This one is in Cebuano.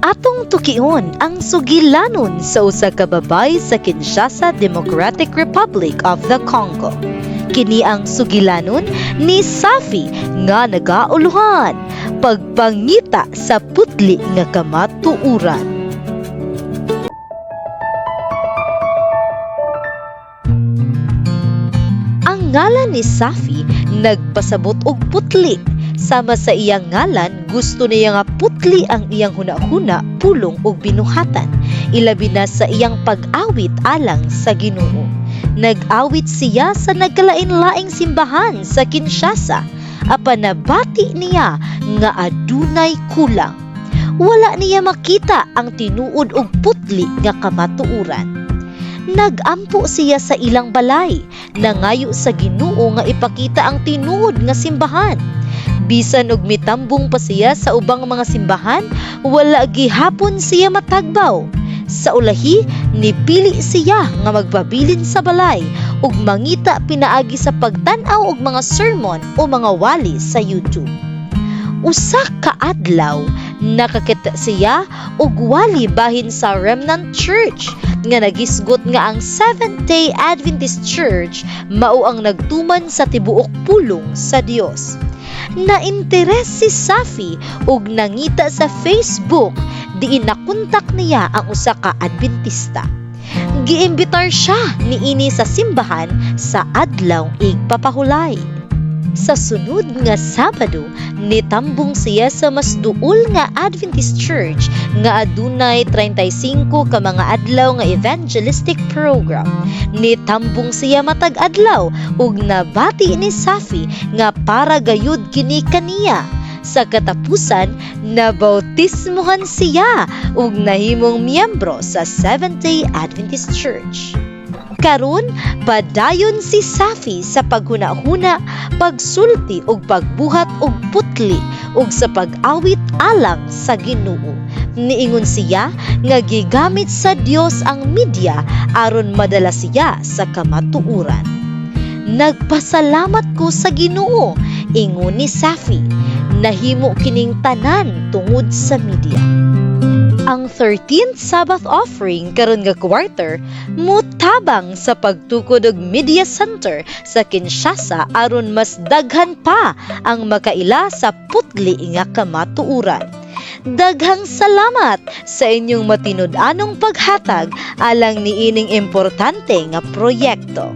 Atong tukion ang sugilanon sa usa ka babay sa Kinshasa, Democratic Republic of the Congo. Kini ang sugilanon ni Safi nga nagauluhan pagpangita sa putli nga kamatuoran. Ang ngalan ni Safi nagpasabot og putli. Sama sa iyang ngalan, gusto niya nga putli ang iyang hunahuna, pulong ug binuhatan. Ilabi na sa iyang pag-awit alang sa Ginoo. Nag-awit siya sa nagkalain-laing simbahan sa Kinshasa. Apan nabati niya nga adunay kulang. Wala niya makita ang tinuod og putli nga kamatuoran. Nagampo siya sa ilang balay, nangayo sa Ginoo nga ipakita ang tinuod nga simbahan. Bisan og mitambong pa siya sa ubang mga simbahan, wala gihapon siya matagbaw. Sa ulahi, nipili siya nga magpabilin sa balay ug mangita pinaagi sa pagtan-aw og mga sermon o mga wali sa YouTube. Usa ka adlaw, nakakita siya og wali bahin sa Remnant Church nga nagisgot nga ang Seventh-day Adventist Church mao ang nagtuman sa tibuok pulong sa Dios. Nainteres si Safi ug nangita sa Facebook diin nakontak niya ang usa ka Adventista. Giimbitar siya niini sa simbahan sa adlaw igpapahulay. Sa sunod nga Sabado, nitambong siya sa mas duol nga Adventist Church nga adunay 35 ka mga adlaw nga evangelistic program. Nitambong siya matag adlaw ug nabati ni Safi nga para gayud kini kaniya. Sa katapusan, nabautismohan siya ug nahimong miyembro sa Seventh-day Adventist Church. Karon, padayon si Safi sa paghuna-huna, pagsulti ug pagbuhat og putli ug sa pag-awit alang sa Ginoo. Niingon siya nga gigamit sa Dios ang media aron madala siya sa kamatuoran. "Nagpasalamat ko sa Ginoo," ingon ni Safi. "Nahimo kining tanan tungod sa media." Ang 13th Sabbath offering karon nga quarter mutabang sa pagtukod og media center sa Kinshasa aron mas daghan pa ang makaila sa putli nga kamatuoran. Daghang salamat sa inyong matinud-anong paghatag alang niining importante nga proyekto.